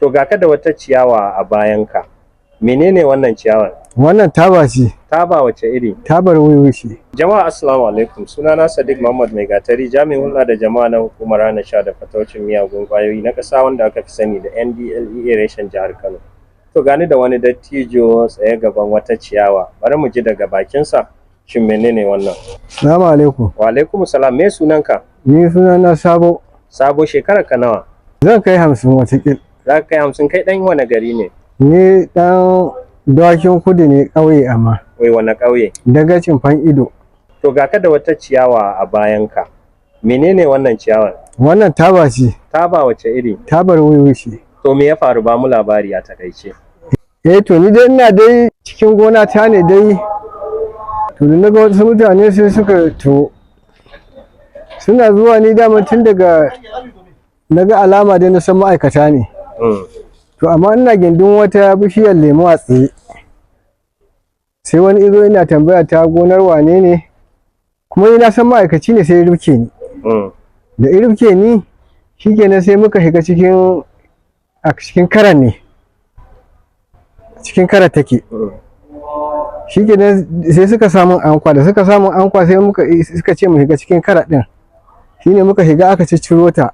To ga ka da wata ciyawa a bayanka. Menene wannan ciyawar? Wannan taba ce. Taba wace iri? Tabar wiwi ce. Jama'a, assalamu alaikum. Sunana Sadiq Muhammad Mai Gatari, jami'in hulɗa da jama'a na hukumar hana sha da fataucin miyagun ƙwayoyi na ƙasa wanda aka fi sani da NDLEA reshen jihar Kano. To gani da wani dattijo tsaye gaban wata ciyawa. Bari mu ji daga bakinsa. Shin menene wannan? Salamu alaikum. Wa alaikum salam. Me sunanka? Ni sunana Sabo. Sabo, shekarar ka nawa? Zan kai 50 watakil. Za ka kai 50. Kai ɗan wane gari ne? Ni ɗan Dawakin Kudu ne, ƙauye amma. Wai wane ƙauye? Dagacin Fan Ido. To ga ka da wata ciyawa a bayanka. Menene wannan ciyawar? Wannan taba ce. Taba wace iri? Tabar wiwi ce. To me ya faru? Ba mu labari a takaice. Eh, to ni dai ina dai cikin gona ta ne dai. To da naga wasu mutane sai suka to suna zuwa, ni dama tun daga naga alama dai na san ma'aikata ne. To amma ina gindin wata bishiyar lemu a tsaye. Sai wani izo ina tambaya ta gonar wane ne, kuma ni na san ma'aikaci ne, sai ya rufke ni. Da ya rufke ni, shikenan sai muka shiga cikin a cikin karan ne. Cikin karar take. Shikenan sai suka samu ankwa, da suka samu ankwa sai muka suka ce mu shiga cikin kara din. Shine muka shiga aka cicciro ta.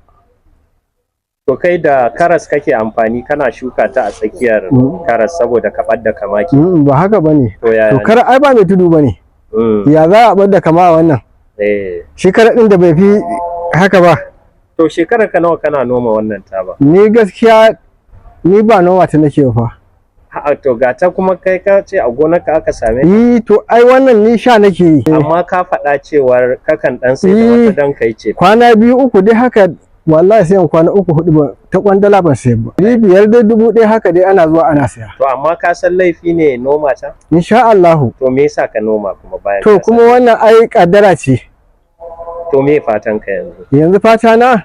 To kai da karas kake amfani, kana shuka ta a tsakiyar karas saboda ka ɓadda kamaki. Ba haka bane. To yaya To ne? kar ai ba mai tudu bane. Ya za a ɓadda kama a wannan? Shi kara ɗin da bai fi haka ba. To shekarar ka nawa kana noma wannan taba? Ni gaskiya ni ba noma ta nake ba fa. A'a, to ga ta kuma kai ka ce a gonarka aka same ta. Yi, to ai wannan ni sha nake yi. Amma ka faɗa cewar kakan ɗan sai da wata dan kai ce. Kwana biyu uku dai haka, wallahi sai in kwana uku hudu ba ta kwandala ban sayar ba. 500 dai, 1000 haka dai ana zuwa ana saya. To amma ka san laifi ne noma ta? Insha Allahu. To me yasa ka noma kuma bayan To ka kuma san? wannan ai kaddara ce. To me fatan ka yanzu? Yanzu fata na,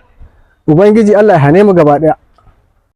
Ubangiji Allah ya hane mu gaba ɗaya.